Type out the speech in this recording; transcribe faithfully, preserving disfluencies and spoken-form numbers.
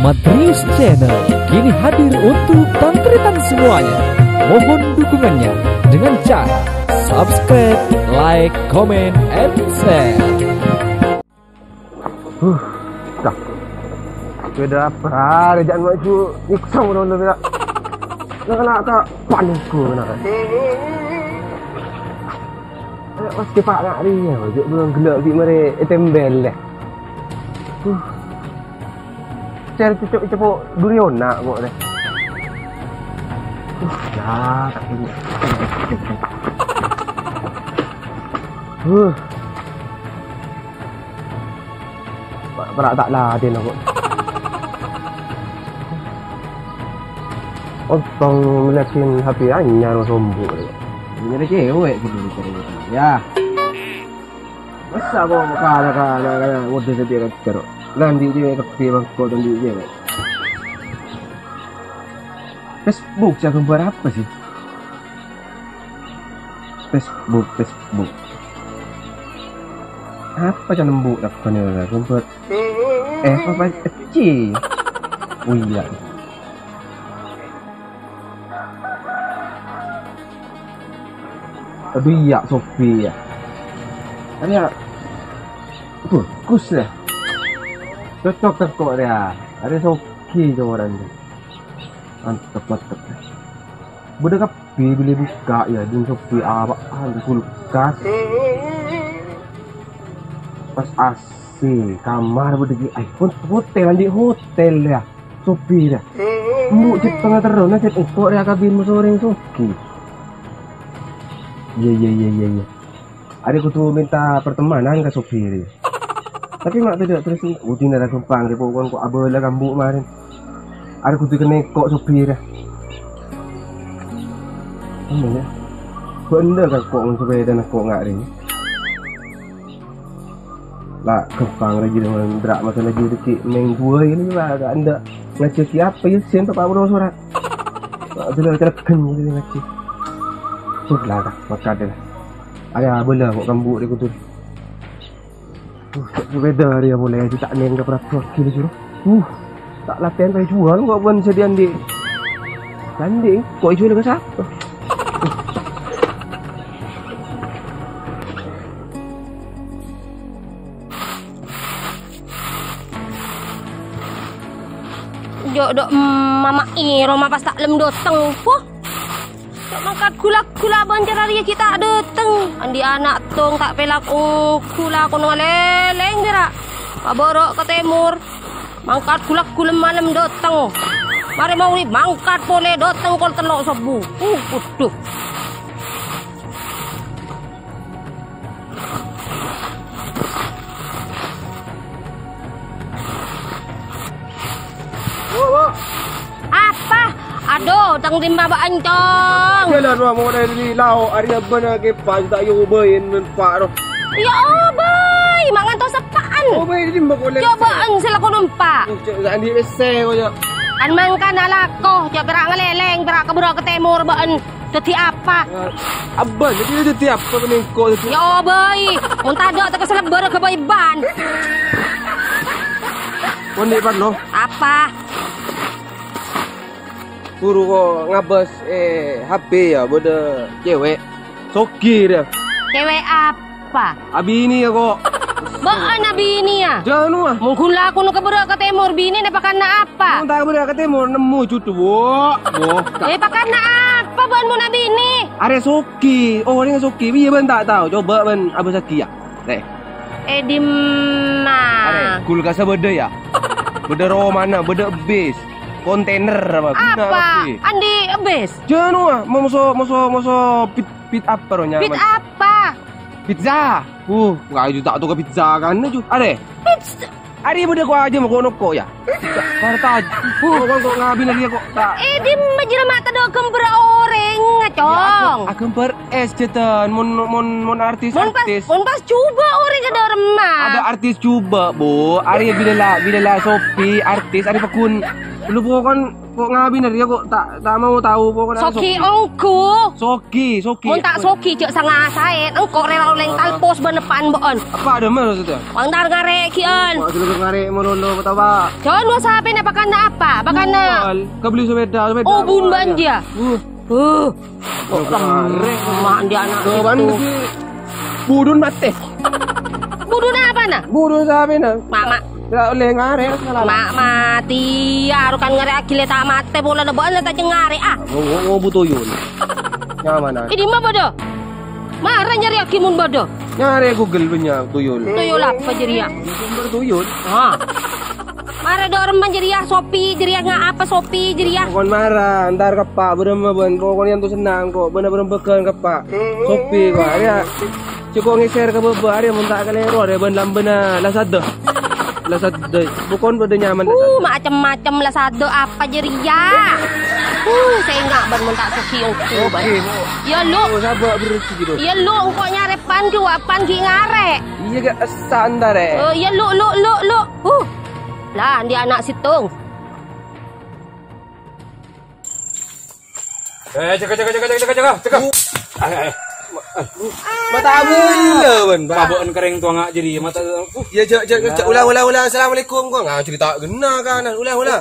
Madrius Channel kini hadir untuk tan-taretan semuanya. Mohon dukungannya dengan cara subscribe, like, comment, and share. Huh, dah. Beda apa? Ada jangan maju. Nyiksa orang tu, beda. Nak, nak, tak panik ku, nak. Eh, pas ke Pak Nak Ria, jok belum gelak, di mari, eh, tembel, eh. Huh. Cel cocok cepok duriona kok deh. Lah, tapi huh. Pra tak ladin aku. Ontong melihatin H P anyar sombong. Ini ada cewek gitu, ya. Masa kok kana-kana kaya model sè kèra. Nandi' cewek gede bangko, nandi' cewek. Facebook, saya gambar apa sih? Facebook, Facebook. Apa cara nembuk apa nih, gambar? Eh, apa, apa? Eci. Oh iya. Aduh, iya, Sophie, ya. Kan ya, bagus, ya. Cocok, cocok, ya. Ada Sophie itu orang itu. Mantep, mantep. Bâdâ kabbhi bilâ bukka', ya, din Sophie, apa, ah, kulkas. Pas A C, kamar bâdâ ghi', ay, hot-, hotel, andi' hotel, ya. Sophie, ya. Embu' cè' pangaterrona, cè' engko' rèya kabin moso orèng soghi. Iyâ, iyâ, iyâ, iyâ, iyâ. Arè kodhu mènta pertemanan ka Sophie rè. Tapè ma' tadâ' terros, udina ra ghâmpang rè, pokokna ko' abâlâ ka embu' marèn. Arè kodhu kennèng ko' Sophie rè. Anu, ya. Bhender ka ko' mon sepèdana ko' nga' rè. La, ghâmpang rè, jârèya, Ndra, masalah jârèya ghi' neng duwâ ini, la, ta' endâ' ngajhâk siapa, ya, sènta' pa' boro sora. La, dulu celegan ini ngajhâk. Tuh, la, ta', maka deh. Arè abâlâ ko' ka embu' rè kodhu. Uh, sepeda hari ya mulai kita neng ke peraturan gini, Juro. Uh, tak latihan payu jual kok, bukan sedian di. Kan di, kok jual ke siapa? Jo' do' mama iro ma pas ta' lem doteng, po. Ta' mangkat gula-gula bân cara rèya ghi' ta' dâteng. Andi' ana' tong ta' pèlak ongghu la kono ngalèlèng bhârâ. Pabârâ' ka tèmor. Mangkat gula-gula malem dâteng. Marè magrib mangkat polè dâteng kol tello' sobbhu. Uh, waduh. Bu, Bu. Apa? Aduh, tang timba ba'en, Cong. Jalan, Wa, mau dari lao, ari abana ke pas tak yo bayin men Pak, roh. Ya, obay, mangan to sepaan. Obay, di mbak oleh. Cobaan selaku numpak. Cek, tak andi' pèssè, kok, ya. Kan mangkana lako, cek, pèra' ngalèlèng, pèra' kabârâ' ka tèmor, ba'en. Dhâddhi apa? Abban, dhâddhi, dhâddhi apa kennèng engko' dhâddhi? Ya, obay. Mon tadâ' tekka salèbâr ghâbây bân. Mon di' parlo. Apa? Buru ko' ngabâs, eh, H P ya, bâdâ cewek. Soghi dia. Cewek apa? Abini ya, kok. Bâ'en abini ya? Janu, ah. Mon ghun lakono kabârâ' ka tèmor, binina pakanna apa? Mon ta' kabârâ' ka tèmor, nemmo juduwâ'. Boh. Eh, pakanna apa bâ'en mon abini? Arè soghi. Oh, arè soghi. Iyâ, bâ'en ta' tao. Coba bâ'en abâssaghi, ya. Rè. Eh, dimma? Arè, kulkassa bâdâ, ya? Bâdâ romana, bâdâ bis. Kontainer apa? Guna apa? Andi' bis? Janu, ah. Moso, moso, moso pit, pit apa, roh, nyaman? Pit apa? Pizza. Uh, nggak aja tak tuh ke pizza kan, ju. Arè. Pizza. Arè bâdâ ko' aja mau ko' noko' ya. Partaj. Uh, kok, kok ngabin lagi kok tak. Eh, dimma jârèya ma' tadâ' ghâmbhâr orèng, Cong. Aghâmbhâr es jâdân, mon, mon, mon artis, mon pas, artis. Mon pas coba orèng ka dâremma. Ada artis coba, Bu. Arè bilâ la, bilâ la Sophie, artis, arè paggun. Lu pokokna Kok ngabiner ya, kok ta', ta' mau tao pokokna Sogi sogi. Ongghu. Sogi, sogi. Mon ta' sogi, jhâ' sanga saè. Engko' rèya olèng talpos bân eppa'an bâ'ân. Apa ada mana maksudnya? Wong tar ngarè' ghi'ân. Kok dulu ngarè' mau lolo, apa tau, Pak? Jhân wâ sapèna pakana apa? Pakana. Jual. Kebeli sepeda, sepeda. Oh, bun banja. Uh. Uh. Kok ngarè'? Ma' andi' ana' Tuh, kan itu. Mesti budun mati. Budun apa, nah? Budun sapèna? Mak, mak. Tidak boleh ngarè' segala. Mak mati, ya, arokan ngarè'aghi lè ta' matè, pola neba'an lè ta' jeng ngarè', ah. Ngo-, ngo-, ngobu tuyul. Nyamana? Ini mah bodoh. Mara nyarè'aghi mon bodoh. Nyarè' Google punya tuyul. Tuyul apa jârèya? Sumber tuyul. Ah. Mara dâ' remma jârèya, Sopi jârèya, nga-, apa Sopi jârèya? Pokon mara, entar keppa', bârâmma bân, pokon yang tu senang kok, bâna bârâmma bâgân keppa'. Sopi kok, ya. Cè' kok ngèsèr ka bâbâ arèya mon ta' kalèro arèya bân lambâna Lazada. Lazada. Pokon padâ nyaman Lazada. Uh, macem-macem Lazada apa jârèya? Uh, sènga' bân mon ta' sogi ongghu bân. Oke, Bu. Iyâ, Lu. Oh, saba' berrezeki, Bu. Iyâ, Lu, engko' nyarè pan ghi' wa pan ghi' ngarè'. Iyâ, ghi' essa' entar, eh. Oh, iyâ, Lu, Lu, Lu, Lu. Uh. Lah, andi' ana' sèttong. Eh, jaga, jaga, jaga, jaga, jaga, jaga. Eh, eh. Mata abu lho, Bân, Pak. Mabu'an kereng tuanga' jârèya, mata. Ya, ja, ja, ja, ulang, ulang, ulang. Assalamualaikum, kok nggak cerita gena kan. Ulang, ulang.